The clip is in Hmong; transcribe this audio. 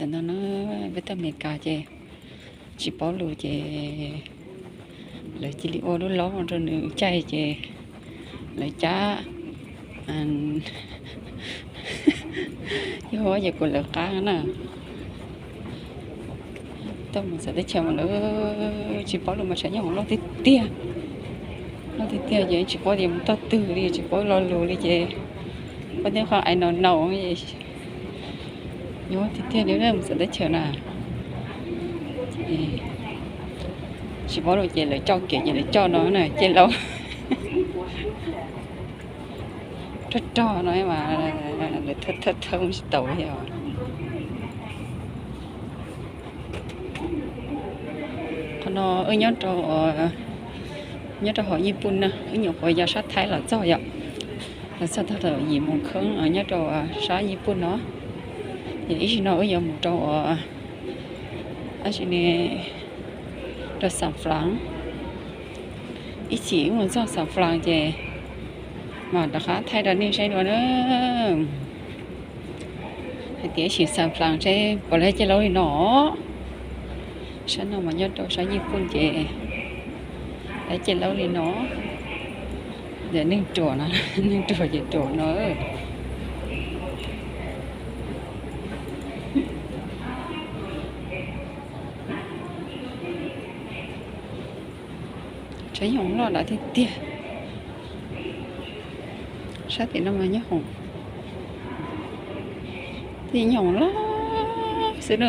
Ntawm no na, peb tuaj Amelikas ces tsis paub lus ces lawv cia li ua lub laub rau nws caij ces lawv cab yog ces kuv lawv qab na. Tuaj mus txawv teb chaws mas lawv tsis paub lus mas tshav nyooj hoom loj tiag tiag. Loj tiag tiag ces tsis paub tias mus tog twg li, tsis paub lo lus li ces paub tej qho I don't know. Nyob tiag tiag li mus txawv teb chaws na. Tsis paub lus ces lawv coj kev ces lawv coj no na, caij laub rog rog no mas lawv thawb thawb mus tsis taus li os. Qhov no wb nyob rau, nyob rau hauv Yij Pun na, wb nyuam qhuav yog sab Thaib los txog yom. Los txog tag thaum yim moos kheeb nyob rau sab Yij Pun no. Ces ib sim no wb yuav mus rau, ab tsi ne, rau Xas Flas. Ib chim wb mus txog Xas Flas ces mam rov qab thaij rau nej saib dua na. Hais tias ib sim Xas Flas seb puas lawv caij laub li no. Sab no mas nyob rau sab Yij Pun ces lawv caij laub li no. Ntawm neeg ruam no, neeg ruam ces ruam no. Tshav nyooj hoom loj dav tiag tiag. Sab tim no mas nyooj hoom, nyooj hoom loj xwb na.